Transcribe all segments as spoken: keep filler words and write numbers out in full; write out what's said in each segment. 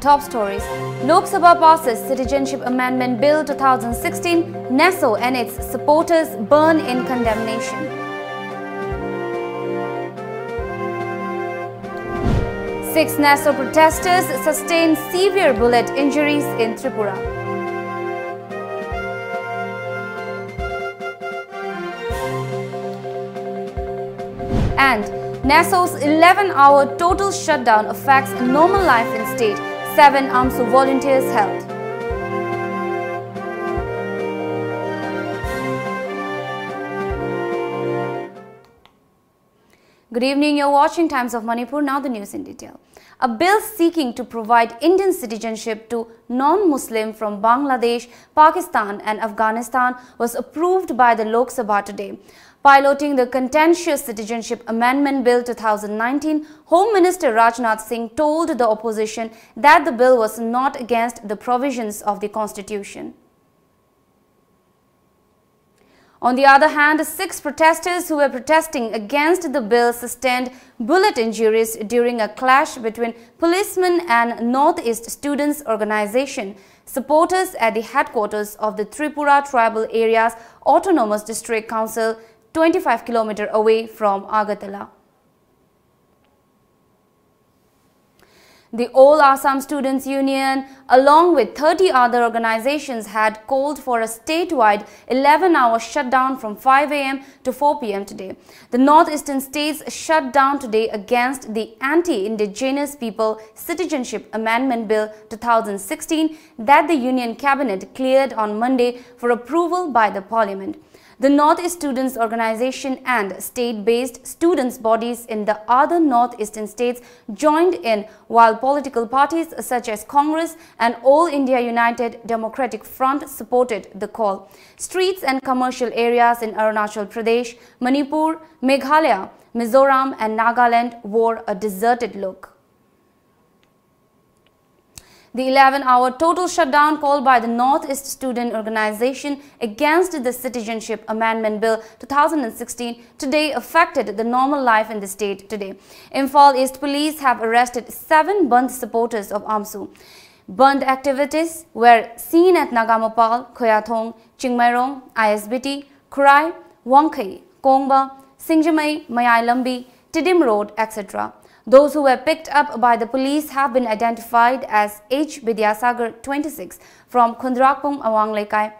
Top stories. Lok Sabha passes Citizenship Amendment Bill two thousand sixteen, NESO and its supporters burn in condemnation. Six NESO protesters sustain severe bullet injuries in Tripura. And NESO's eleven-hour total shutdown affects normal life in state, seven AMSU volunteers held. Good evening, you're watching Times of Manipur. Now the news in detail. A bill seeking to provide Indian citizenship to non-Muslim from Bangladesh, Pakistan and Afghanistan was approved by the Lok Sabha today. Piloting the contentious Citizenship Amendment Bill two thousand nineteen, Home Minister Rajnath Singh told the opposition that the bill was not against the provisions of the constitution. On the other hand, six protesters who were protesting against the bill sustained bullet injuries during a clash between policemen and Northeast Students Organization supporters at the headquarters of the Tripura Tribal Areas Autonomous District Council, twenty-five kilometer away from Agartala. The All Assam Students Union, along with thirty other organizations, had called for a statewide eleven-hour shutdown from five a m to four p m today. The northeastern states shut down today against the Anti-Indigenous People Citizenship Amendment Bill two thousand sixteen that the Union Cabinet cleared on Monday for approval by the Parliament. The Northeast Students Organization and state-based students' bodies in the other northeastern states joined in, while political parties such as Congress and All India United Democratic Front supported the call. Streets and commercial areas in Arunachal Pradesh, Manipur, Meghalaya, Mizoram, and Nagaland wore a deserted look. The eleven hour total shutdown called by the North East Student Organization against the Citizenship Amendment Bill two thousand sixteen today affected the normal life in the state today. Imphal East police have arrested seven Bandh supporters of AMSU. Bandh activities were seen at Nagamopal, Khoyathong, Chingmairong, I S B T, Khurai, Wangkhei, Kongba, Singjamei, Mayai Lambi, Tiddim Road, et cetera. Those who were picked up by the police have been identified as H Bidyasagar, twenty-six, from Khundrakpung Awang Leikai,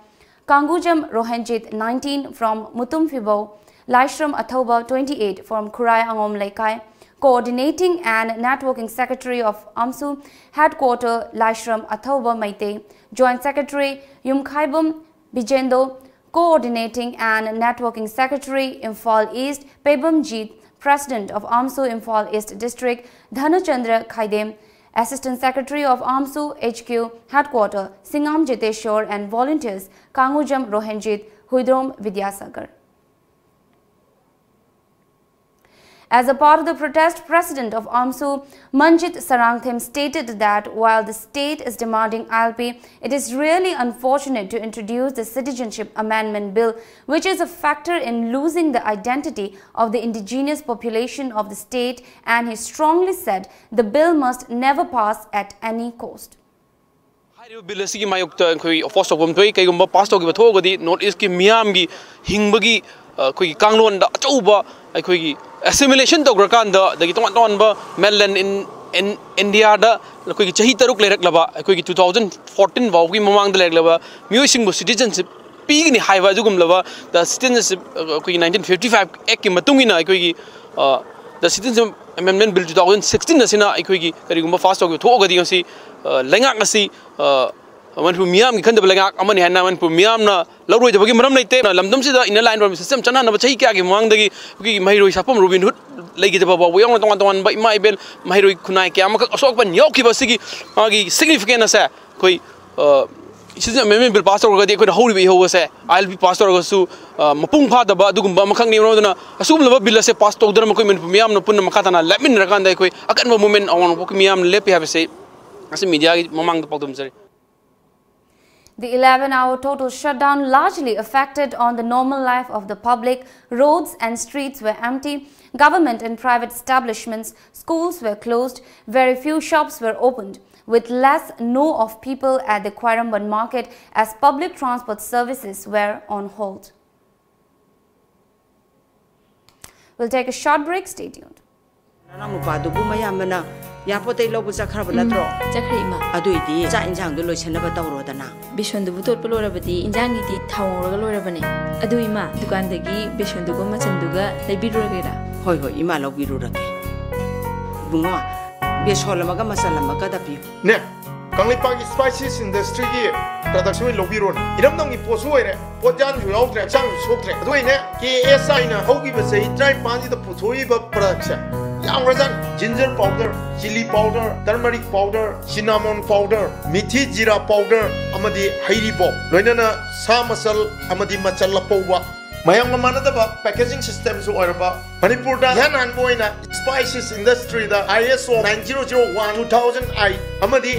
Kangujam Rohanjit, nineteen, from Mutum Phibou, Laishram Athouba, twenty-eight, from Khurai Angom Leikai, Coordinating and Networking Secretary of AMSU Headquarter Laishram Athouba Meitei, Joint Secretary Yumkhaibum Bijendo, Coordinating and Networking Secretary, Imphal East, Pebamjit, President of AMSU Imphal East District, Dhanuchandra Khaidem, Assistant Secretary of AMSU H Q Headquarter, Singam Jiteshwar, and volunteers, Kangujam Rohanjit, Huidrom Vidyasagar. As a part of the protest, President of AMSU, Manjit Sarangthem, stated that while the state is demanding I L P, it is really unfortunate to introduce the Citizenship Amendment Bill, which is a factor in losing the identity of the indigenous population of the state, and he strongly said the bill must never pass at any cost. ꯍꯥꯏꯔꯤꯕ bill ꯑꯁꯤꯒꯤ ꯃꯥꯌꯣꯛꯇ ꯑꯩꯈꯣꯏ ꯑꯣꯄꯣꯖ ꯇꯧꯐꯝ ꯊꯣꯛꯏ꯫ ꯀꯩꯒꯨꯝꯕ pass ꯇꯧꯈꯤꯕ ꯊꯣꯛꯑꯒꯗꯤ north ꯏꯁꯀꯤ ꯃꯤꯌꯥꯝꯒꯤ ꯍꯤꯡꯕꯒꯤ, ꯑ, ꯑꯩꯈꯣꯏꯒꯤ ꯀꯥꯡꯂꯣꯟꯗ ꯑꯆꯧꯕ ꯑꯩꯈꯣꯏꯒꯤ ꯑꯦꯁꯤꯃꯤꯂꯦꯁꯟ ꯇꯧꯈ꯭ꯔꯀꯥꯟꯗ, ꯑꯗꯒꯤ ꯇꯣꯉꯥꯟ ꯇꯣꯉꯥꯟꯕ ꯃꯦꯟꯂꯦꯟ ꯏꯟ-, ꯏꯟ-, ꯏꯟꯗꯤꯌꯥꯗ ꯑꯩꯈꯣꯏꯒꯤ ꯆꯍꯤ ꯇꯔꯨꯛ ꯂꯩꯔꯛꯂꯕ, ꯑꯩꯈꯣꯏꯒꯤ two thousand fourteen ꯐꯥꯎꯒꯤ ꯃꯃꯥꯡꯗ ꯂꯩꯔꯛꯂꯕ ꯃꯤꯑꯣꯏꯁꯤꯡꯕꯨ ꯁꯤꯇꯤꯖꯟꯁꯤꯞ ꯄꯤꯒꯅꯤ ꯍꯥꯏꯕ ꯑꯗꯨꯒꯨꯝꯂꯕ ꯗ ꯁꯤꯇꯤꯖꯟꯁꯤꯞ, ꯑꯩꯈꯣꯏꯒꯤ nineteen fifty five ꯑꯦꯛꯀꯤ ꯃꯇꯨꯡ ꯏꯟꯅ ꯑꯩꯈꯣꯏꯒꯤ, ꯑ, ꯗ ꯁꯤꯇꯤꯖꯟꯁꯤꯞ ꯑꯦꯃꯦꯟꯃꯦꯟ ꯕꯤꯜ two thousand sixteen ꯑꯁꯤꯅ ꯑꯩꯈꯣꯏꯒꯤ ꯀꯔꯤꯒꯨꯝꯕ ꯄꯥꯁ ꯇꯧꯈꯤꯕ ꯊꯣꯛꯑꯒꯗꯤ ꯉꯁꯤ, ꯑ, ꯂꯩꯉꯥꯛ ꯑꯁꯤ, ꯑ, ꯃꯅꯤꯄꯨꯔ ꯃꯤꯌꯥꯝꯒꯤ ꯈꯟꯗꯕ ꯂꯩꯉꯥꯛ ꯑꯃꯅꯤ ꯍꯥꯏꯅ ꯃꯅꯤꯄꯨꯔ ꯃꯤꯌꯥꯝꯅ ꯂꯧꯔꯣꯏꯗꯕꯒꯤ ꯃꯔꯝ ꯂꯩꯇꯦ꯫ ꯂꯝꯗꯝꯁꯤꯗ ꯏꯟꯅꯔ ꯂꯥꯏꯟ ꯄꯔꯃꯤꯠ ꯁꯤꯁꯇꯦꯝ ꯆꯠꯅꯍꯟꯅꯕ ꯆꯍꯤ ꯀꯌꯥꯒꯤ ꯃꯃꯥꯡꯗꯒꯤ ꯑꯩꯈꯣꯏꯒꯤ ꯃꯍꯩꯔꯣꯏ ꯁꯥꯐꯝ ꯔꯣꯕꯤꯟ ꯍꯨꯗ ꯂꯩꯈꯤꯗꯕ ꯐꯥꯎꯕ ꯌꯥꯎꯅ ꯇꯣꯉꯥꯟ ꯇꯣꯉꯥꯟꯕ ꯏꯃꯥ ꯏꯕꯦꯜ ꯃꯍꯩꯔꯣꯏ ꯈꯨꯟꯅꯥꯏ ꯀꯌꯥ ꯑꯃꯈꯛ ꯑꯁꯣꯛ ꯑꯄꯟ ꯌꯥꯎꯈꯤꯕ ꯑꯁꯤꯒꯤ ꯃꯥꯒꯤ ꯁꯤꯒꯅꯤꯐꯤꯀꯦꯟ ꯑꯁꯦ ꯑꯩꯈꯣꯏ, ꯑ, ꯁꯤꯇꯤꯖꯟ ꯑꯦꯃꯦꯟꯃꯦꯟ ꯕꯤꯜ ꯄꯥꯁ ꯇꯧꯔꯒꯗꯤ ꯑꯩꯈꯣꯏꯅ ꯍꯧꯔꯤꯕ ꯏꯍꯧ ꯑꯁꯦ, ꯑꯥꯏ ꯑꯦꯜ ꯄꯤ ꯄꯥꯁ ꯇꯧꯔꯒꯁꯨ, ꯑ, ꯃꯄꯨꯡ ꯐꯥꯗꯕ ꯑꯗꯨꯒꯨꯝꯕ ꯑꯃꯈꯛꯅꯤ꯫ ꯃꯔꯝ ꯑꯗꯨꯅ ꯑꯁꯤꯒꯨꯝꯂꯕ ꯕꯤꯜ ꯑꯁꯦ ꯄꯥꯁ ꯇꯧꯗꯅ ꯑꯩꯈꯣꯏ ꯃꯅꯤꯄꯨꯔ ꯃꯤꯌꯥꯝꯅ ꯄꯨꯟꯅ ꯃꯈꯥ ꯇꯥꯅ ꯂꯦꯞꯃꯤꯟꯅꯔꯀꯥꯟꯗ ꯑꯩꯈꯣꯏ ꯑꯀꯟꯕ ꯃꯨꯞꯃꯦꯟ ꯑꯋꯥꯡ ꯅꯣꯡꯄꯣꯛꯀꯤ ꯃꯤꯌꯥꯝꯅ ꯂꯦꯞꯄꯤ ꯍꯥꯏꯕꯁꯤ ꯉꯁꯤ ꯃꯤꯗꯤꯌꯥꯒꯤ ꯃꯃꯥꯡꯗ ꯄꯥꯎꯗꯝꯖꯔꯤ꯫ The eleven hour total shutdown largely affected on the normal life of the public. Roads and streets were empty. Government and private establishments, schools were closed. Very few shops were opened, with less know of people at the Khwairamband market as public transport services were on hold. We'll take a short break. Stay tuned. ꯅꯅꯥꯎ ꯅꯨꯄꯥꯗꯨꯕꯨ ꯃꯌꯥꯝꯕꯅ ꯌꯥꯄꯣꯠꯇꯩ ꯂꯧꯕ ꯆꯠꯈ꯭ꯔꯕ ꯅꯠꯇ꯭ꯔꯣ? ꯆꯠꯈ꯭ꯔꯦ ꯏꯃꯥ꯫ ꯑꯗꯨꯏꯗꯤ ꯆꯥꯛ ꯏꯟꯁꯥꯡꯗꯣ ꯂꯣꯏꯁꯟꯅꯕ ꯇꯧꯔꯣꯗꯅ꯫ ꯕꯦꯁꯣꯟꯗꯨꯕꯨ ꯇꯣꯠꯄ ꯂꯣꯏꯔꯕꯗꯤ ꯏꯟꯖꯥꯡꯒꯤꯗꯤ ꯊꯥꯎ ꯉꯧꯔꯒ ꯂꯣꯏꯔꯕꯅꯦ꯫ ꯑꯗꯨ ꯏꯃꯥ, ꯗꯨꯀꯥꯟꯗꯒꯤ ꯕꯦꯁꯣꯟꯗꯨꯒ ꯃꯆꯟꯗꯨꯒ ꯂꯩꯕꯤꯔꯨꯔꯒꯦꯔꯥ? ꯍꯣꯏ ꯍꯣꯏ, ꯏꯃꯥ ꯂꯧꯕꯤꯔꯨꯔꯒꯦ꯫ ꯏꯕꯨꯡꯉꯣ, ꯕꯦꯁꯣꯟ ꯑꯃꯒ ꯃꯆꯜ ꯑꯃꯒꯗ ꯄꯤꯌꯨ꯫ ꯅꯦ, ꯀꯪꯂꯩꯄꯥꯛꯀꯤ ꯁ꯭ꯄꯥꯏꯁꯤꯁ ꯏꯟꯗꯁꯇ꯭ꯔꯤꯒꯤ ꯄ꯭ꯔꯗꯛꯁꯤꯃ ꯂꯧꯕꯤꯔꯣꯅꯦ꯫ ꯏꯔꯝꯗꯝꯒꯤ ꯄꯣꯠꯁꯨ ꯑꯣꯏꯔꯦ, ꯄꯣꯠꯌꯥꯟꯁꯨ ꯌꯥꯎꯗ꯭ꯔꯦ, ꯍꯛꯆꯥꯡꯁꯨ ꯁꯣꯛꯇ꯭ꯔꯦ꯫ ꯑꯗꯨ ꯑꯩꯅꯦ, ꯀꯦ ꯑꯦꯁ ꯑꯥꯏꯅ ꯍꯧꯈꯤꯕ ꯆꯍꯤ ꯇꯔꯥꯅꯤꯄꯥꯟꯁꯤꯗ ꯄꯨꯊꯣꯛꯏꯕ ꯄ꯭ꯔꯗꯛꯁꯦ ꯌꯥꯝꯈ꯭ꯔꯖꯥꯠꯅꯤ꯫ Ginger powder, chilli powder, turmeric powder, cinnamon powder, methi jeera powder ꯑꯃꯗꯤ ꯍꯩꯔꯤꯕꯣꯞ, ꯂꯣꯏꯅꯅ ꯁꯥ ꯃꯆꯜ ꯑꯃꯗꯤ ꯃꯆꯜ ꯑꯄꯧꯕ, ꯃꯌꯥꯝꯒ ꯃꯥꯟꯅꯗꯕ ꯄꯦꯀꯦꯖꯤꯡ ꯁꯤꯁꯇꯦꯝꯁꯨ ꯑꯣꯏꯔꯕ, ꯃꯅꯤꯄꯨꯔꯗ ꯏꯍꯥꯟ ꯍꯥꯟꯕ ꯑꯣꯏꯅ ꯁ꯭ꯄꯥꯏꯁꯤꯁ ꯏꯟꯗꯁꯇ꯭ꯔꯤꯗ ꯑꯥꯏ ꯑꯦꯁ ꯑꯣ nine zero zero one two thousand eight ꯑꯃꯗꯤ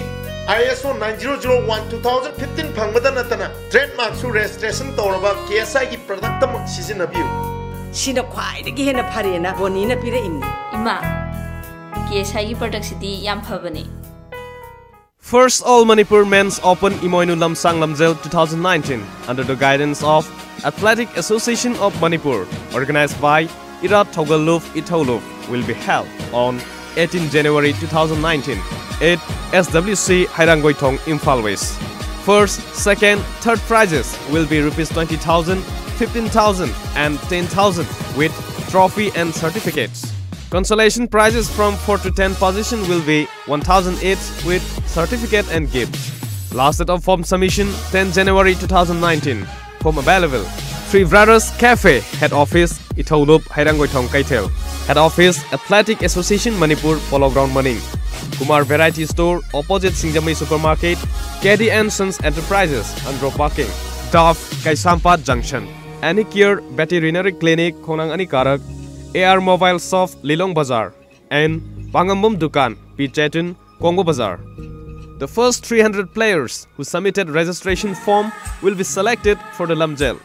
ꯑꯥꯏ ꯑꯦꯁ ꯑꯣ nine zero zero one two thousand fifteen ꯐꯪꯕꯗ ꯅꯠꯇꯅ ꯇ꯭ꯔꯦꯗꯃꯥꯔꯛꯁꯨ ꯔꯦꯖꯤꯁꯇ꯭ꯔꯦꯁꯟ ꯇꯧꯔꯕ ꯀꯦ ꯑꯦꯁ ꯑꯥꯏꯒꯤ ꯄ꯭ꯔꯗꯛꯇꯃꯛ ꯁꯤꯖꯤꯟꯅꯕꯤꯌꯨ꯫ ꯁꯤꯅ ꯈ꯭ꯋꯥꯏꯗꯒꯤ ꯍꯦꯟꯅ ꯐꯔꯦꯅ ꯕꯣꯅꯤꯅ ꯄꯤꯔꯛꯏꯕꯅꯤ꯫ ꯏꯃꯥ, ꯀꯦ ꯑꯦꯁ ꯑꯥꯏꯒꯤ ꯄ꯭ꯔꯗꯛꯁꯤꯗꯤ ꯌꯥꯝ ꯐꯕꯅꯦ꯫ First All Manipur Men's Open Imoinu Lamsang Lamjel two thousand nineteen under the guidance of Athletic Association of Manipur, organized by Irat Thogaluf Ithouluf, will be held on eighteen January two thousand nineteen at S W C Hairangoithong, Imphal West. First, second, third prizes will be rupees twenty thousand, fifteen thousand and ten thousand with trophy and certificates. Consolation prizes from four to ten position will be one thousand each with certificate and gift. Last date of form submission, ten January two thousand nineteen. Form available. Three Brothers Cafe, Head Office, Ithoulop, Hairangoithong, Kaithel. Head Office, Athletic Association Manipur, Polo Ground Maning. Kumar Variety Store, opposite Singjamei Supermarket, K D and Sons Enterprises, Andro Parking. Dove, Kaisampat Junction. Any Care Veterinary Clinic, Khonang Anikarak. A R Mobile Shop, Lilong Bazar. And Pangambum Dukan, P Chetun, Kongo Bazar. The first three hundred players who submitted registration form will be selected for the Lamjel.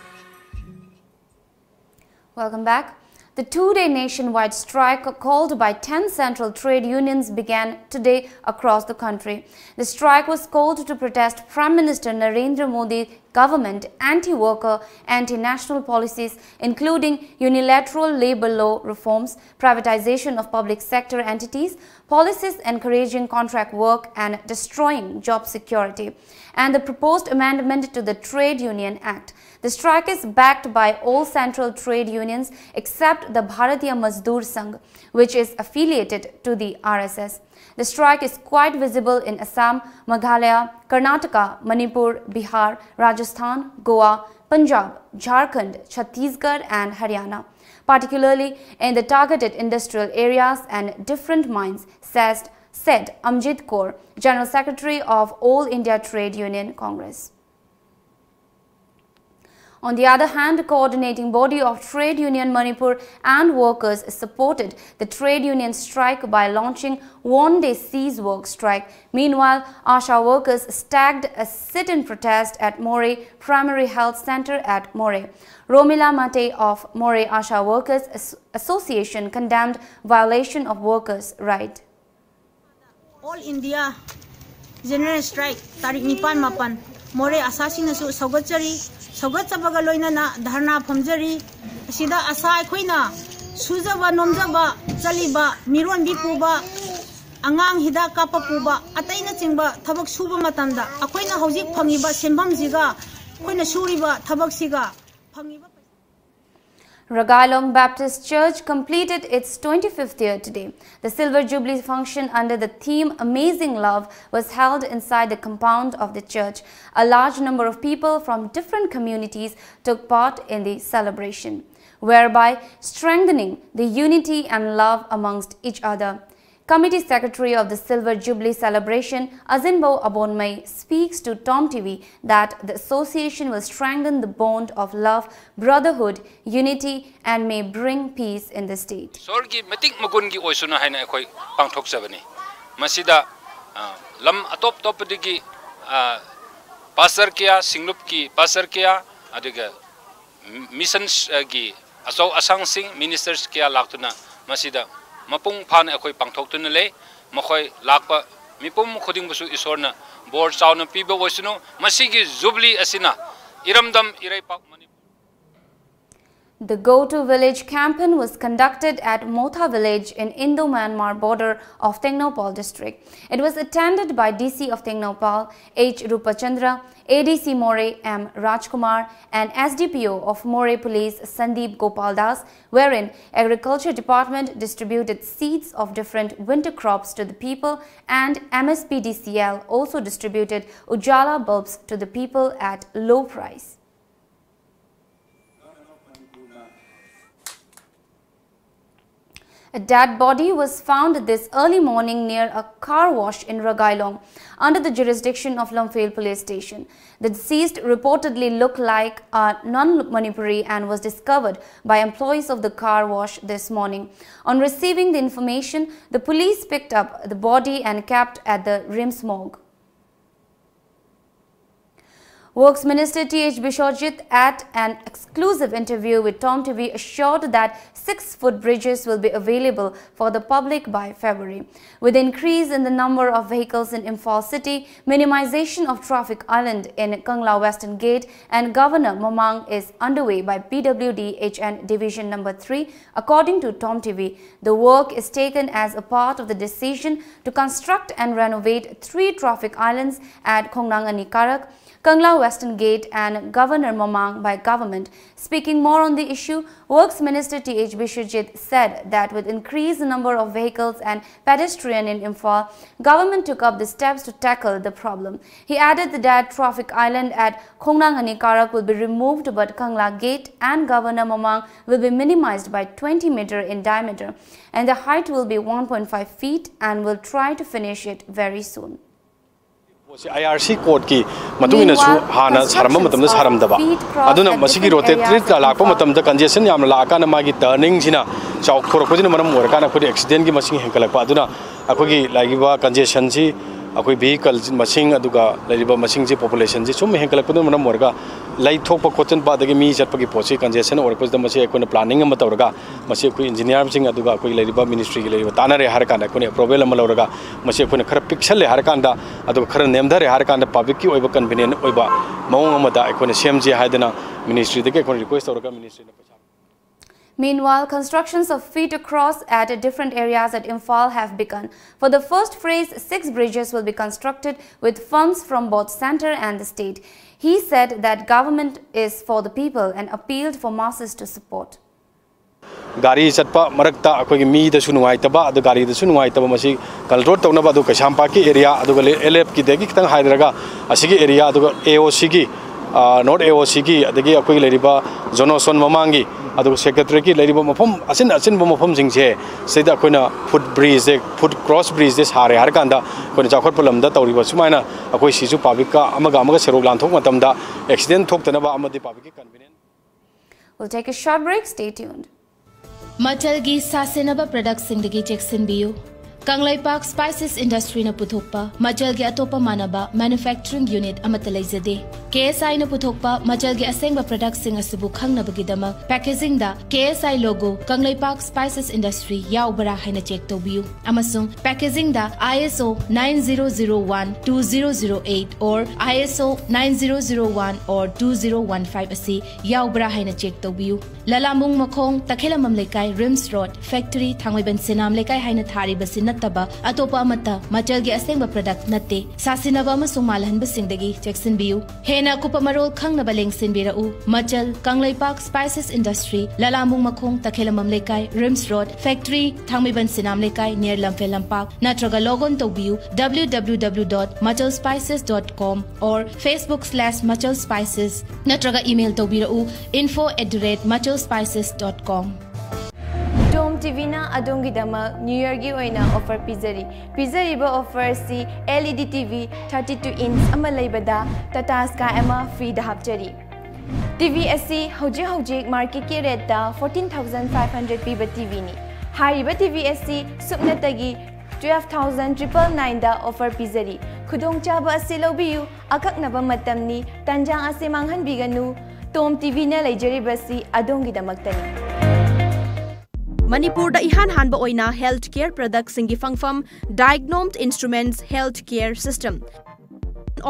Welcome back. The two-day nationwide strike called by ten central trade unions began today across the country. The strike was called to protest Prime Minister Narendra Modi government anti-worker, anti-national policies, including unilateral labor law reforms, privatization of public sector entities, policies encouraging contract work and destroying job security, and the proposed amendment to the Trade Union Act. The strike is backed by all central trade unions except the Bharatiya Mazdoor Sangh, which is affiliated to the R S S. The strike is quite visible in Assam, Meghalaya, Karnataka, Manipur, Bihar, Rajasthan, Goa, Punjab, Jharkhand, Chhattisgarh, and Haryana, particularly in the targeted industrial areas and different mines, says, said Amjit Kaur, General Secretary of All India Trade Union Congress. On the other hand, the coordinating body of Trade Union Manipur and workers supported the trade union strike by launching one-day cease work strike. Meanwhile, ASHA workers staged a sit-in protest at Moreh Primary Health Center at Moreh. Romila Mate of Moreh ASHA Workers As-, Association condemned violation of workers' right. All India General Strike ꯇꯥꯔꯤꯛ ꯅꯤꯄꯥꯟ ꯃꯥꯄꯟ ꯃꯣꯔꯦ ꯑꯁꯥꯁꯤꯡꯅꯁꯨ ꯁꯧꯒꯠꯆꯔꯤ꯫ ꯁꯧꯒꯠꯆꯕꯒ ꯂꯣꯏꯅꯅ ꯙꯔꯅꯥ ꯐꯝꯖꯔꯤ꯫ ꯑꯁꯤꯗ ꯑꯁꯥ ꯑꯩꯈꯣꯏꯅ ꯁꯨꯖꯕ ꯅꯣꯝꯖꯕ ꯆꯠꯂꯤꯕ ꯃꯤꯔꯣꯟꯕꯤ ꯄꯨꯕ, ꯑꯉꯥꯡ ꯍꯤꯗꯥꯛ ꯀꯥꯞꯄ ꯄꯨꯕ, ꯑꯇꯩꯅꯆꯤꯡꯕ ꯊꯕꯛ ꯁꯨꯕ ꯃꯇꯝꯗ ꯑꯩꯈꯣꯏꯅ ꯍꯧꯖꯤꯛ ꯐꯪꯉꯤꯕ ꯁꯦꯟꯐꯝꯁꯤꯒ ꯑꯩꯈꯣꯏꯅ ꯁꯨꯔꯤꯕ ꯊꯕꯛꯁꯤꯒ ꯐꯪꯉꯤꯕ Ragailong Baptist Church completed its twenty-fifth year today. The Silver Jubilee function under the theme Amazing Love was held inside the compound of the church. A large number of people from different communities took part in the celebration, whereby strengthening the unity and love amongst each other. Committee Secretary of the Silver Jubilee celebration, Azinbo Abonmai, speaks to Tom T V that the association will strengthen the bond of love, brotherhood, unity, and may bring peace in the state. ꯏꯁꯣꯔꯒꯤ ꯃꯇꯤꯛ ꯃꯒꯨꯟꯒꯤ ꯑꯣꯏꯁꯅꯨ ꯍꯥꯏꯅ ꯑꯩꯈꯣꯏ ꯄꯥꯡꯊꯣꯛꯆꯕꯅꯤ꯫ ꯃꯁꯤꯗ ꯑ, ꯂꯝ ꯑꯇꯣꯞ ꯑꯇꯣꯞꯄꯗꯒꯤ, ꯑ, ꯄꯥꯁꯇꯔ ꯀꯌꯥ, ꯁꯤꯡꯂꯨꯞꯀꯤ ꯄꯥꯁꯇꯔ ꯀꯌꯥ, ꯑꯗꯨꯒ ꯃꯤꯁꯟꯁ, ꯑ, ꯒꯤ ꯑꯆꯧ ꯑꯁꯥꯡꯁꯤꯡ, ꯃꯤꯅꯤꯁꯇꯔꯁ ꯀꯌꯥ ꯂꯥꯛꯇꯨꯅ ꯃꯁꯤꯗ ꯃꯄꯨꯡ ꯐꯥꯅ ꯑꯩꯈꯣꯏ ꯄꯥꯡꯊꯣꯛꯇꯨꯅ ꯂꯩ꯫ ꯃꯈꯣꯏ ꯂꯥꯛꯄ ꯃꯤꯄꯨꯝ ꯈꯨꯗꯤꯡꯕꯨꯁꯨ ꯏꯁꯣꯔꯅ ꯕꯣꯔ ꯆꯥꯎꯅ ꯄꯤꯕ ꯑꯣꯏꯁꯅꯨ꯫ ꯃꯁꯤꯒꯤ ꯖꯨꯕꯂꯤ ꯑꯁꯤꯅ ꯏꯔꯝꯗꯝ ꯏꯔꯩꯄꯥꯛ Manipur The Go to Village campaign was conducted at Motha village in Indo-Myanmar border of Tengnoupal district. It was attended by D C of Tengnoupal, H Rupachandra, A D C Moreh, M Rajkumar, and S D P O of Moreh Police, Sandeep Gopal Das, wherein Agriculture Department distributed seeds of different winter crops to the people and M S P D C L also distributed Ujala bulbs to the people at low price. A dead body was found this early morning near a car wash in Ragailong, under the jurisdiction of Lamphel Police Station. The deceased reportedly looked like a non-Manipuri and was discovered by employees of the car wash this morning. On receiving the information, the police picked up the body and kept at the RIMS morgue. Works Minister T H Biswajit, at an exclusive interview with Tom T V, assured that six footbridges will be available for the public by February. With the increase in the number of vehicles in Imphal city, minimization of traffic island in Kangla Western Gate and Governor Mamang is underway by P W D H N Division number three, according to Tom T V. The work is taken as a part of the decision to construct and renovate three traffic islands at Khongnang Ani Karak, Kangla Western Gate and Governor Mamang by government. Speaking more on the issue, Works Minister T H Biswajit said that with increased number of vehicles and pedestrian in Imphal, government took up the steps to tackle the problem. He added the dead traffic island at Khongnang Ani Karak will be removed, but Kangla Gate and Governor Mamang will be minimized by twenty meter in diameter, and the height will be one point five feet, and will try to finish it very soon. C I R C ꯀꯣꯗꯀꯤ ꯃꯇꯨꯡ ꯏꯟꯅꯁꯨ ꯍꯥꯟꯅ ꯁꯥꯔꯝꯕ ꯃꯇꯝꯗ ꯁꯥꯔꯝꯗꯕ, ꯑꯗꯨꯅ ꯃꯁꯤꯒꯤ ꯔꯣꯇꯦꯇ꯭ꯔꯤꯗ ꯂꯥꯛꯄ ꯃꯇꯝꯗ congestion ꯌꯥꯝꯅ ꯂꯥꯛꯑꯀꯥꯟꯗ ꯃꯥꯒꯤ ꯇꯔꯅꯤꯡꯁꯤꯅ ꯆꯥꯎꯊꯣꯔꯛꯄꯁꯤꯅ ꯃꯔꯝ ꯑꯣꯏꯔꯀꯥꯟꯗ ꯑꯩꯈꯣꯏꯗ ꯑꯦꯛꯁꯤꯗꯦꯟꯒꯤ ꯃꯁꯤꯡ ꯍꯦꯟꯒꯠꯂꯛꯄ꯫ ꯑꯗꯨꯅ ꯑꯩꯈꯣꯏꯒꯤ ꯂꯩꯔꯤꯕ ꯀꯟꯖꯦꯁꯟꯁꯤ, ꯑꯩꯈꯣꯏ ꯚꯤꯍꯤꯀꯜ ꯃꯁꯤꯡ ꯑꯗꯨꯒ ꯂꯩꯔꯤꯕ ꯃꯁꯤꯡꯁꯤ, ꯄꯣꯄꯨꯂꯦꯁꯟꯁꯤ ꯁꯨꯝ ꯍꯦꯟꯒꯠꯂꯛꯄꯗꯨꯅ ꯃꯔꯝ ꯑꯣꯏꯔꯒ ꯂꯩꯊꯣꯛꯄ ꯈꯣꯠꯆꯟꯕ ꯑꯗꯒꯤ ꯃꯤ ꯆꯠꯄꯒꯤ ꯄꯣꯠꯁꯤ ꯀꯟꯖꯦꯁꯟ ꯑꯣꯏꯔꯛꯄꯁꯤꯗ ꯃꯁꯤ ꯑꯩꯈꯣꯏꯅ ꯄ꯭ꯂꯥꯅꯤꯡ ꯑꯃ ꯇꯧꯔꯒ ꯃꯁꯤ ꯑꯩꯈꯣꯏ ꯏꯟꯖꯤꯅꯤꯌꯥꯔꯁꯤꯡ ꯑꯗꯨꯒ ꯑꯩꯈꯣꯏ ꯂꯩꯔꯤꯕ ꯃꯤꯅꯤꯁꯇ꯭ꯔꯤꯒꯤ ꯂꯩꯔꯤꯕ ꯇꯥꯟꯅꯔꯦ ꯍꯥꯏꯔꯀꯥꯟꯗ ꯑꯩꯈꯣꯏꯅ ꯑꯦꯄ꯭ꯔꯨꯕꯦꯜ ꯑꯃ ꯂꯧꯔꯒ ꯃꯁꯤ ꯑꯩꯈꯣꯏꯅ ꯈꯔ ꯄꯤꯛꯁꯜꯂꯦ ꯍꯥꯏꯔꯀꯥꯟꯗ ꯑꯗꯨꯒ ꯈꯔ ꯅꯦꯝꯊꯔꯦ ꯍꯥꯏꯔꯀꯥꯟꯗ ꯄꯕ꯭ꯂꯤꯛꯀꯤ ꯑꯣꯏꯕ ꯀꯟꯚꯤꯅꯤꯌꯦꯟ ꯑꯣꯏꯕ ꯃꯑꯣꯡ ꯑꯃꯗ ꯑꯩꯈꯣꯏꯅ ꯁꯦꯝꯁꯤ ꯍꯥꯏꯗꯅ ꯃꯤꯅꯤꯁꯇ꯭ꯔꯤꯗꯒꯤ ꯑꯩꯈꯣꯏꯅ ꯔꯤꯀ꯭ꯋꯦꯁ ꯇꯧꯔꯒ ꯃꯤꯅꯤꯁꯇ꯭ꯔꯤꯅ ꯄꯩꯁꯥ Meanwhile, constructions of feet across at different areas at Imphal have begun. For the first phase, six bridges will be constructed with funds from both center and the state. He said that government is for the people and appealed for masses to support. ꯒꯥꯔꯤ ꯆꯠꯄ ꯃꯔꯛꯇ ꯑꯩꯈꯣꯏꯒꯤ ꯃꯤꯗꯁꯨ ꯅꯨꯡꯉꯥꯏꯇꯕ, ꯑꯗꯨ ꯒꯥꯔꯤꯗꯁꯨ ꯅꯨꯡꯉꯥꯏꯇꯕ, ꯃꯁꯤ control ꯇꯧꯅꯕ, ꯑꯗꯨ ꯀꯩꯁꯥꯝꯄꯥꯠꯀꯤ ꯑꯦꯔꯤꯌꯥ, ꯑꯗꯨꯒ ꯑꯦꯜ ꯑꯦꯐꯀꯤꯗꯒꯤ ꯈꯤꯇꯪ ꯍꯥꯏꯗꯔꯒ ꯑꯁꯤꯒꯤ ꯑꯦꯔꯤꯌꯥ, ꯑꯗꯨꯒ ꯑꯦ ꯑꯣ ꯁꯤꯒꯤ, ꯅꯣꯔꯠ ꯑꯦ ꯑꯣ ꯁꯤꯒꯤ, ꯑꯗꯒꯤ ꯑꯩꯈꯣꯏꯒꯤ ꯂꯩꯔꯤꯕ ꯖꯣꯟ ꯑꯣꯁꯣꯟ ꯃꯃꯥꯡꯒꯤ, ꯑꯗꯨꯒ ꯁꯦꯀ꯭ꯔꯦꯇꯔꯤꯌꯦꯠꯀꯤ ꯂꯩꯔꯤꯕ ꯃꯐꯝ ꯑꯆꯤꯟ ꯑꯆꯤꯟꯕ ꯃꯐꯝꯁꯤꯡꯁꯦ, ꯁꯤꯗ ꯑꯩꯈꯣꯏꯅ ꯐꯨꯠ ꯕ꯭ꯔꯤꯖꯁꯦ, ꯐꯨꯠ ꯀ꯭ꯔꯣꯁ ꯕ꯭ꯔꯤꯖꯁꯦ ꯁꯥꯔꯦ ꯍꯥꯏꯔꯀꯥꯟꯗ ꯑꯩꯈꯣꯏꯅ ꯆꯥꯎꯈꯠꯄ ꯂꯝꯗ ꯇꯧꯔꯤꯕ ꯁꯨꯃꯥꯏꯅ ꯑꯩꯈꯣꯏ ꯁꯤꯁꯨ ꯄꯕ꯭ꯂꯤꯛꯀ ꯑꯃꯒ ꯑꯃꯒ ꯁꯦꯔꯣꯛ ꯂꯥꯟꯊꯣꯛ ꯃꯇꯝꯗ ꯑꯦꯛꯁꯤꯗꯦꯟ ꯊꯣꯛꯇꯅꯕ ꯑꯃꯗꯤ ꯄꯕ꯭ꯂꯤꯛꯀꯤ convenience We'll take a short break. Stay tuned. ꯃꯆꯜꯒꯤ ꯁꯥꯁꯤꯟꯅꯕ ꯄ꯭ꯔꯗꯛꯁꯤꯡꯗꯒꯤ ꯆꯦꯛꯁꯤꯟꯕꯤꯌꯨ꯫ ꯀꯪꯂꯩꯄꯥꯛ ꯁ꯭ꯄꯥꯏꯁꯦꯁ ꯏꯟꯗꯁꯇ꯭ꯔꯤꯅ ꯄꯨꯊꯣꯛꯄ ꯃꯆꯜꯒꯤ ꯑꯇꯣꯞꯄ ꯃꯥꯟꯅꯕ ꯃꯦꯅꯨꯐꯦꯛꯆꯔꯤꯡ ꯌꯨꯅꯤꯠ ꯑꯃꯠꯇ ꯂꯩꯖꯗꯦ꯫ ꯀꯦ ꯑꯦꯁ ꯑꯥꯏꯅ ꯄꯨꯊꯣꯛꯄ ꯃꯆꯜꯒꯤ ꯑꯁꯦꯡꯕ ꯄ꯭ꯔꯗꯛꯁꯤꯡ ꯑꯁꯤꯕꯨ ꯈꯪꯅꯕꯒꯤꯗꯃꯛ ꯄꯦꯀꯦꯖꯤꯡꯗ ꯀꯦ ꯑꯦꯁ ꯑꯥꯏ ꯂꯣꯒꯣ ꯀꯪꯂꯩꯄꯥꯛ ꯁ꯭ꯄꯥꯏꯁꯦꯁ ꯏꯟꯗꯁꯇ꯭ꯔꯤ ꯌꯥꯎꯕ꯭ꯔꯥ ꯍꯥꯏꯅ ꯆꯦꯛ ꯇꯧꯕꯤꯌꯨ꯫ ꯑꯃꯁꯨꯡ ꯄꯦꯀꯦꯖꯤꯡꯗ ISO nine zero zero one two zero zero eight or ISO nine zero zero one or two zero one five ꯑꯁꯤ ꯌꯥꯎꯕ꯭ꯔꯥ ꯍꯥꯏꯅ ꯆꯦꯛ ꯇꯧꯕꯤꯌꯨ꯫ ꯂꯂꯥꯃꯨꯡ ꯃꯈꯣꯡ, ꯇꯈꯦꯂꯝꯕꯝ ꯂꯩꯀꯥꯏ, ꯔꯤꯝꯁ ꯔꯣꯗ, ꯐꯦꯛꯇꯔꯤ, ꯊꯥꯡꯃꯩꯕꯟ ꯁꯤꯅꯥꯝ ꯂꯩꯀꯥꯏ ꯍꯥꯏꯅ ꯊꯥꯔꯤꯕꯁꯤ ꯅꯠꯇꯕ ꯑꯇꯣꯞꯄ ꯑꯃꯠꯇ ꯃꯆꯜꯒꯤ ꯑꯁꯦꯡꯕ ꯄ꯭ꯔꯗꯛ ꯅꯠꯇꯦ꯫ ꯁꯥꯁꯤꯟꯅꯕ ꯑꯃꯁꯨꯡ ꯃꯥꯜꯍꯟꯕꯁꯤꯡꯗꯒꯤ ꯆꯦꯛꯁꯤꯟꯕꯤꯌꯨ꯫ ꯍꯦꯟꯅ ꯑꯀꯨꯞꯄ ꯃꯔꯣꯜ ꯈꯪꯅꯕ ꯂꯦꯡꯁꯤꯟꯕꯤꯔꯛꯎ꯫ ꯃꯆꯜ, ꯀꯪꯂꯩꯄꯥꯛ ꯁ꯭ꯄꯥꯏꯁꯦꯁ ꯏꯟꯗꯁꯇ꯭ꯔꯤ, ꯂꯂꯥꯃꯨꯡ ꯃꯈꯣꯡ, ꯇꯈꯦꯂꯝꯕꯝ ꯂꯩꯀꯥꯏ, ꯔꯤꯝꯁ ꯔꯣꯗ, ꯐꯦꯛꯇꯔꯤ, ꯊꯥꯡꯃꯩꯕꯟ ꯁꯤꯅꯥꯝ ꯂꯩꯀꯥꯏ, ꯅꯤꯌꯔ ꯂꯝꯐꯦꯜ ꯂꯝꯄꯥꯛ꯫ ꯅꯠꯇ꯭ꯔꯒ log on ꯇꯧꯕꯤꯌꯨ W W W dot machal spices dot com or Facebook slash machal spices ꯅꯠꯇ꯭ꯔꯒ email ꯇꯧꯕꯤꯔꯛꯎ info at the rate machal spices dot com. Don't ꯇꯤꯚꯤꯅ ꯑꯗꯣꯝꯒꯤꯗꯃꯛ ꯅ꯭ꯌꯨ ꯌꯔꯒꯤ ꯑꯣꯏꯅ ꯑꯣꯐꯔ ꯄꯤꯖꯔꯤ꯫ ꯄꯤꯖꯔꯤꯕ ꯑꯣꯐꯔ ꯑꯁꯤ L E D T V thirty two inch ꯑꯃ ꯂꯩꯕꯗ ꯇꯥꯇꯥ ꯁ꯭ꯀꯥꯏ ꯑꯃ ꯐ꯭ꯔꯤꯗ ꯍꯥꯞꯆꯔꯤ꯫ ꯇꯤꯚꯤ ꯑꯁꯤ ꯍꯧꯖꯤꯛ ꯍꯧꯖꯤꯛ ꯃꯥꯔꯀꯦꯠꯀꯤ ꯔꯦꯠꯇ fourteen thousand five hundred ꯄꯤꯕ ꯇꯤꯚꯤꯅꯤ꯫ ꯍꯥꯏꯔꯤꯕ ꯇꯤꯚꯤ ꯑꯁꯤ ꯁꯨꯞꯅꯇꯒꯤ twelve thousand triple nineꯗ ꯑꯣꯐꯔ ꯄꯤꯖꯔꯤ꯫ ꯈꯨꯗꯣꯡꯆꯥꯕ ꯑꯁꯤ ꯂꯧꯕꯤꯌꯨ, ꯑꯀꯛꯅꯕ ꯃꯇꯝꯅꯤ, ꯇꯥꯟꯖꯥ ꯑꯁꯤ ꯃꯥꯡꯍꯟꯕꯤꯒꯅꯨ꯫ ꯇꯣꯝ ꯇꯤꯚꯤꯅ ꯂꯩꯖꯔꯤꯕꯁꯤ ꯑꯗꯣꯝꯒꯤꯗꯃꯛꯇꯅꯤ꯫ ꯃꯅꯤꯄꯨꯔꯗ ꯏꯍꯥꯟ ꯍꯥꯟꯕ ꯑꯣꯏꯅ ꯍꯦꯜꯊ ꯀꯦꯌꯔ ꯄ꯭ꯔꯗꯛꯁꯤꯡꯒꯤ ꯐꯪꯐꯝ Diagnomed Instruments Health Care System꯫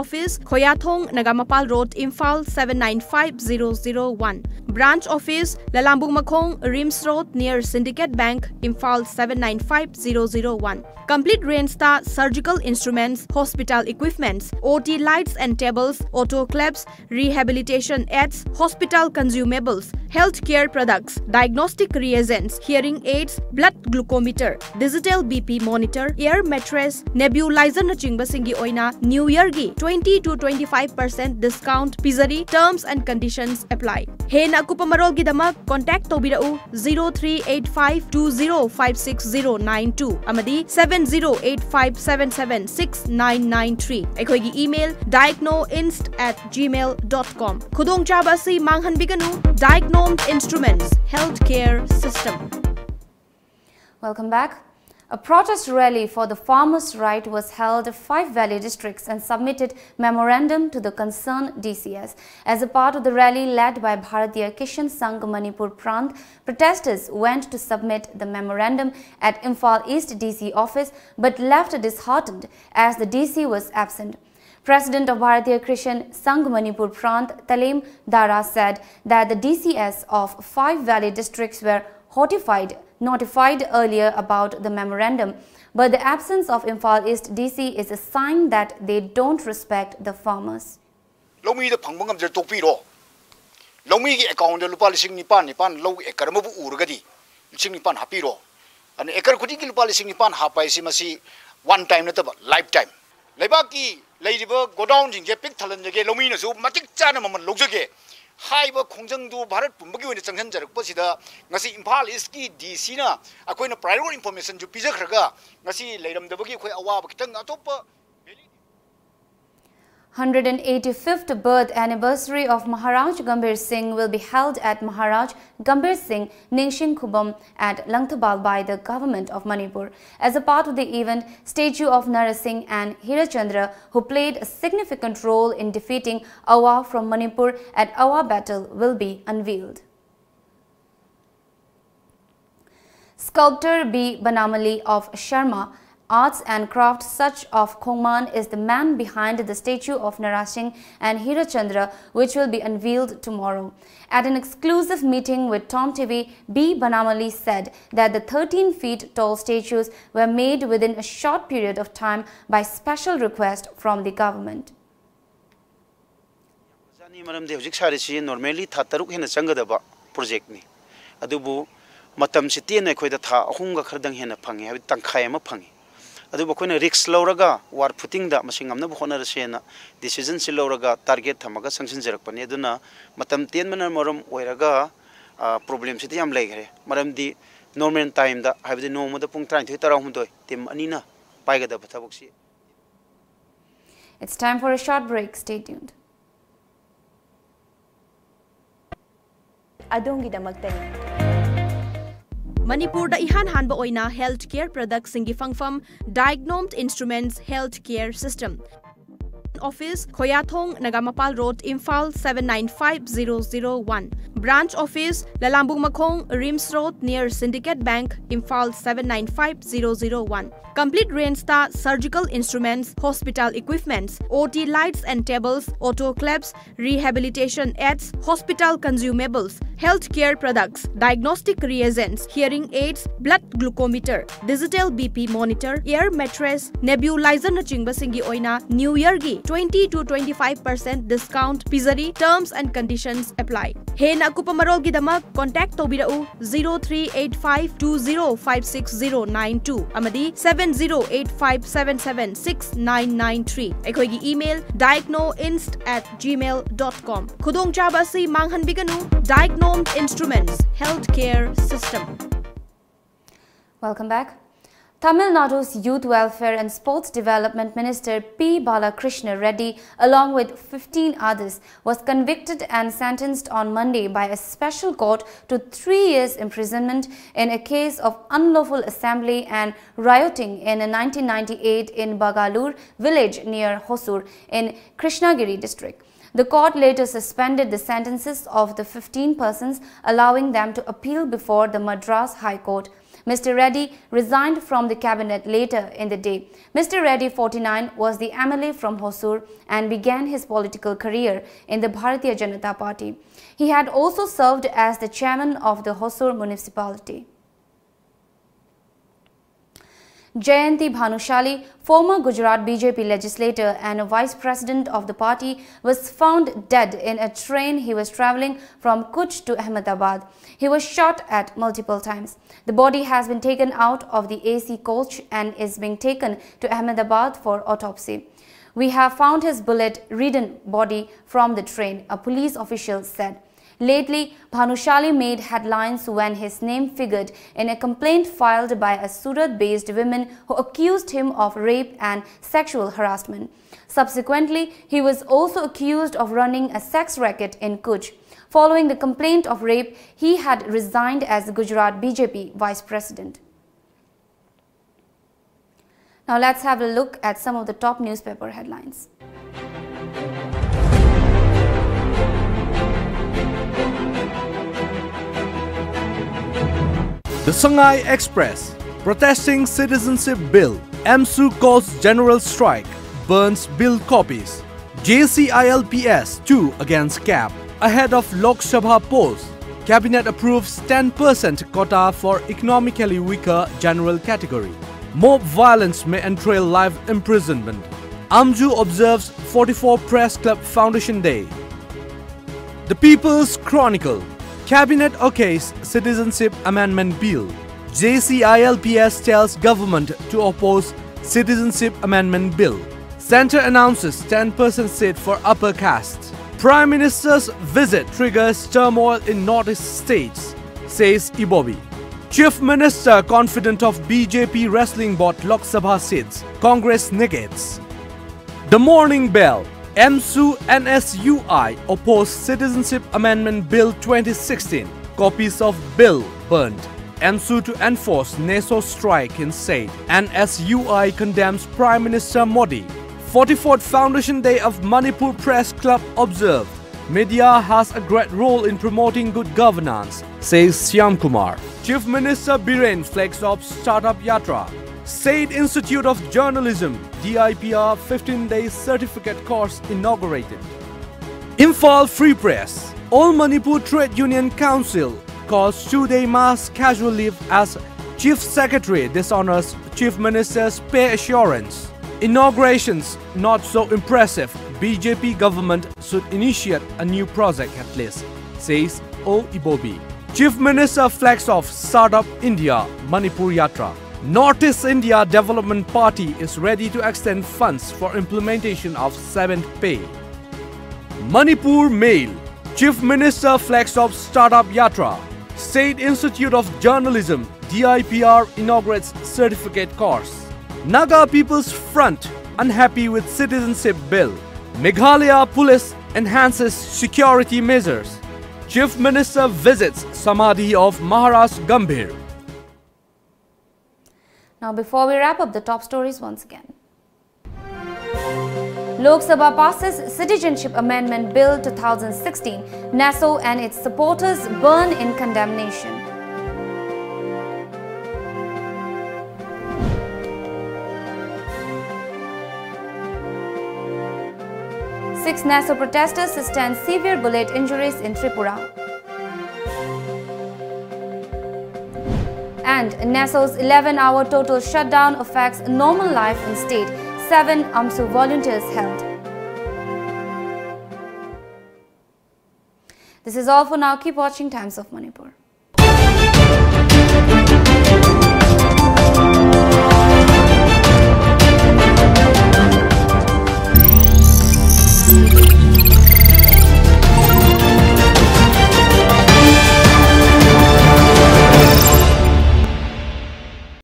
Office, ꯈꯣꯌꯥꯊꯣꯡ, Nagamapal Road, Imphal seven nine five zero zero one. Branch office, ꯂꯂꯥꯝꯕꯨꯡ ꯃꯈꯣꯡ, RIMS Road, near Syndicate Bank, Imphal seven nine five zero zero one. Complete range ꯇ surgical instruments, hospital equipments, O T lights and tables, autoclaves, rehabilitation aids, hospital consumables, healthcare products, diagnostic reagents, hearing aids, blood glucometer, digital B P monitor, air mattress, nebulizer ꯅꯆꯤꯡꯕꯁꯤꯡꯒꯤ ꯑꯣꯏꯅ New Year ꯒꯤ twenty to twenty five percent discount ꯄꯤꯖꯔꯤ꯫ Terms and conditions apply. ꯍꯦꯟꯅ ꯑꯀꯨꯞꯄ ꯃꯔꯣꯜꯒꯤꯗꯃꯛ contact ꯇꯧꯕꯤꯔꯛꯎ zero three eight five two zero five six zero nine two ꯑꯃꯗꯤ seven zero eight five seven seven six nine nine three꯫ ꯑꯩꯈꯣꯏꯒꯤ email diagnoinst at gmail dot com꯫ ꯈꯨꯗꯣꯡꯆꯥꯕ ꯑꯁꯤ ꯃꯥꯡꯍꯟꯕꯤꯒꯅꯨ꯫ Diagnomed Instruments Healthcare System꯫ Welcome back. A protest rally for the farmers' right was held in five valley districts and submitted memorandum to the concerned D C S. As a part of the rally led by Bharatiya Kishan Sangh Manipur Prant, protesters went to submit the memorandum at Imphal East D C office but left disheartened as the D C was absent. President of Bharatiya Kishan Sangh Manipur Prant, Talem Dara, said that the D C S of five valley districts were notified, notified earlier about the memorandum, but the absence of Imphal East D C is a sign that they don't respect the farmers. ꯂꯧꯃꯤꯗ ꯐꯪꯕ ꯉꯝꯗ꯭ꯔꯦ ꯇꯣꯛꯄꯤꯔꯣ꯫ ꯂꯧꯃꯤꯒꯤ ꯑꯦꯀꯥꯎꯟꯗ ꯂꯨꯄꯥ ꯂꯤꯁꯤꯡ ꯅꯤꯄꯥꯟ, ꯅꯤꯄꯥꯟ ꯂꯧ acre ꯑꯃꯕꯨ ꯎꯔꯒꯗꯤ ꯂꯤꯁꯤꯡ ꯅꯤꯄꯥꯟ ꯍꯥꯞꯄꯤꯔꯣ꯫ ꯑꯗꯨꯅ ꯑꯦꯀꯔ ꯈꯨꯗꯤꯡꯒꯤ ꯂꯨꯄꯥ ꯂꯤꯁꯤꯡ ꯅꯤꯄꯥꯟ ꯍꯥꯞꯄ ꯍꯥꯏꯁꯤ ꯃꯁꯤ one time ꯅꯠꯇꯕ, life time꯫ ꯂꯩꯕꯥꯛꯀꯤ ꯂꯩꯔꯤꯕ ꯒꯣꯗꯥꯎꯟꯁꯤꯡꯁꯦ ꯄꯤꯛ ꯊꯜꯍꯟꯖꯒꯦ, ꯂꯧꯃꯤꯅꯁꯨ ꯃꯇꯤꯛ ꯆꯥꯅ ꯃꯃꯜ ꯂꯧꯖꯒꯦ꯫ ꯍꯥꯏꯕ ꯈꯣꯡꯖꯪꯗꯨ ꯚꯥꯔꯠ ꯄꯨꯝꯕꯒꯤ ꯑꯣꯏꯅ ꯆꯪꯁꯤꯟꯖꯔꯛꯄꯁꯤꯗ ꯉꯁꯤ ꯏꯝꯐꯥꯜ ꯏꯁꯀꯤ ꯗꯤ ꯁꯤꯅ ꯑꯩꯈꯣꯏꯅ prior informationꯁꯨ ꯄꯤꯖꯈ꯭ꯔꯒ ꯉꯁꯤ ꯂꯩꯔꯝꯗꯕꯒꯤ ꯑꯩꯈꯣꯏ ꯑꯋꯥꯕ ꯈꯤꯇꯪ ꯑꯇꯣꯞꯄ Hundred and eighty-fifth birth anniversary of Maharaj Gambhir Singh will be held at Maharaj Gambhir Singh Ningshing Khubam at Langthabal by the Government of Manipur. As a part of the event, statue of Narasingh and Hirachandra, who played a significant role in defeating Awa from Manipur at Awa battle, will be unveiled. Sculptor B Banamali of Sharma Arts and Crafts Sachch of Khongman is the man behind the statue of Narasingh and Hirachandra, which will be unveiled tomorrow. At an exclusive meeting with Tom T V, B Banamali said that the thirteen feet tall statues were made within a short period of time by special request from the government. ꯖꯥꯅꯤ, ꯃꯔꯝꯗꯤ ꯍꯧꯖꯤꯛ ꯁꯥꯔꯤꯁꯤ normally ꯊꯥ ꯇꯔꯨꯛ ꯍꯦꯟꯅ ꯆꯪꯒꯗꯕ projectꯅꯤ꯫ ꯑꯗꯨꯕꯨ ꯃꯇꯝꯁꯤ ꯇꯦꯟꯅ ꯑꯩꯈꯣꯏꯗ ꯊꯥ ꯑꯍꯨꯝꯒ ꯈꯔꯗꯪ ꯍꯦꯟꯅ ꯐꯪꯉꯤ, ꯍꯥꯏꯕꯗꯤ ꯇꯪꯈꯥꯏ ꯑꯃ ꯐꯪꯉꯤ꯫ ꯑꯗꯨꯕꯨ ꯑꯩꯈꯣꯏꯅ risk ꯂꯧꯔꯒ war footingꯗ ꯃꯁꯤ ꯉꯝꯅꯕ ꯍꯣꯠꯅꯔꯁꯦꯅ decisionꯁꯤ ꯂꯧꯔꯒ target ꯊꯝꯃꯒ ꯆꯪꯁꯤꯟꯖꯔꯛꯄꯅꯤ꯫ ꯑꯗꯨꯅ ꯃꯇꯝ ꯇꯦꯟꯕꯅ ꯃꯔꯝ ꯑꯣꯏꯔꯒ problemꯁꯤꯗꯤ ꯌꯥꯝ ꯂꯩꯈ꯭ꯔꯦ꯫ ꯃꯔꯝꯗꯤ normal timeꯗ, ꯍꯥꯏꯕꯗꯤ ꯅꯣꯡꯃꯗ ꯄꯨꯡ ꯇꯔꯥꯅꯤꯊꯣꯏ ꯇꯔꯥꯍꯨꯝꯗꯣꯏ team ꯑꯅꯤꯅ ꯄꯥꯏꯒꯗꯕ ꯊꯕꯛꯁꯤ꯫ It's time for a short break. Stay tuned. ꯑꯗꯣꯝꯒꯤꯗꯃꯛꯇꯅꯤ꯫ ꯃꯅꯤꯄꯨꯔꯗ ꯏꯍꯥꯟ ꯍꯥꯟꯕ ꯑꯣꯏꯅ health care productꯁꯤꯡꯒꯤ ꯐꯪꯐꯝ Diagnomed Instruments Health Care System. Office, Khoyathong, Nagamapal Road, Imphal seven nine five zero zero one. Branch Office, Lalambung Makhong, RIMS Road, near Syndicate Bank, Imphal seven nine five zero zero one. Complete range ꯇ surgical instruments, hospital equipments, O T lights and tables, autoclaves, rehabilitation aids, hospital consumables, healthcare products, diagnostic reagents, hearing aids, blood glucometer, digital B P monitor, air mattress, nebulizernꯆꯤꯡꯕꯁꯤꯡꯒꯤ ꯑꯣꯏꯅ New Yearꯒꯤ twenty to twenty five percent discount ꯄꯤꯖꯔꯤ꯫ Terms and conditions apply. ꯍꯦꯟꯅ ꯑꯀꯨꯞꯄ ꯃꯔꯣꯜꯒꯤꯗꯃꯛ contact ꯇꯧꯕꯤꯔꯛꯎ zero three eight five two zero five six zero nine two ꯑꯃꯗꯤ seven zero eight five seven seven six nine nine three꯫ ꯑꯩꯈꯣꯏꯒꯤ email diagnoinst at gmail dot com꯫ ꯈꯨꯗꯣꯡꯆꯥꯕ ꯑꯁꯤ ꯃꯥꯡꯍꯟꯕꯤꯒꯅꯨ꯫ Diagnome Instruments Healthcare System. Welcome back. Tamil Nadu's Youth Welfare and Sports Development Minister P Balakrishna Reddy, along with fifteen others, was convicted and sentenced on Monday by a special court to three years imprisonment in a case of unlawful assembly and rioting in nineteen ninety-eight in Bagalur village near Hosur in Krishnagiri district. The court later suspended the sentences of the fifteen persons, allowing them to appeal before the Madras High Court. Mister Reddy resigned from the cabinet later in the day. Mister Reddy, forty-nine, was the M L A from Hosur and began his political career in the Bharatiya Janata Party. He had also served as the chairman of the Hosur municipality. Jayanti Bhanushali, former Gujarat B J P legislator and a vice president of the party, was found dead in a train he was travelling from Kutch to Ahmedabad. He was shot at multiple times. The body has been taken out of the A C coach and is being taken to Ahmedabad for autopsy. We have found his bullet-ridden body from the train, a police official said. Lately, Bhanushali made headlines when his name figured in a complaint filed by a Surat-based woman who accused him of rape and sexual harassment. Subsequently, he was also accused of running a sex racket in Kutch. Following the complaint of rape, he had resigned as Gujarat B J P vice president. Now let's have a look at some of the top newspaper headlines. The Sangai Express, protesting citizenship bill, AMSU calls general strike, burns bill copies. J C I L P S two against CAB, ahead of Lok Sabha polls. Cabinet approves ten percent quota for economically weaker general category. Mob violence may entail life imprisonment. AMJU observes forty-four Press Club Foundation Day. The People's Chronicle. Cabinet okays Citizenship Amendment Bill. J C I L P S tells government to oppose Citizenship Amendment Bill. Centre announces ten percent seat for upper castes. Prime Minister's visit triggers turmoil in Northeast states, says Ibobi. Chief Minister confident of B J P wrestling bout Lok Sabha seats, Congress negates. The Morning Bell. AMSU and S U I oppose Citizenship Amendment Bill twenty sixteen. Copies of bill burned. AMSU to enforce NESO strike in state. And S U I condemns Prime Minister Modi. forty-fourth Foundation Day of Manipur Press Club observed. Media has a great role in promoting good governance, says Shyam Kumar. Chief Minister Biren flags off Startup Yatra. State Institute of Journalism, D I P R fifteen-day certificate course inaugurated. Imphal Free Press. All Manipur Trade Union Council calls two-day mass casual leave as Chief Secretary dishonors Chief Minister's pay assurance. Inaugurations not so impressive. B J P government should initiate a new project at least, says O Ibobi. Chief Minister flags off Startup India Manipur Yatra. Northeast India Development Party is ready to extend funds for implementation of seventh pay. Manipur Mail. Chief Minister flags off Startup Yatra. State Institute of Journalism, D I P R, inaugurates certificate course. Naga People's Front unhappy with Citizenship Bill. Meghalaya Police enhances security measures. Chief Minister visits Samadhi of Maharaj Gambhir. Now, before we wrap up, the top stories once again. Lok Sabha passes Citizenship Amendment Bill two thousand sixteen. NESO and its supporters burn in condemnation. Six NESO protesters sustain severe bullet injuries in Tripura. And NESO's eleven-hour total shutdown affects normal life in state. Seven AMSU volunteers held. This is all for now. Keep watching Times of Manipur.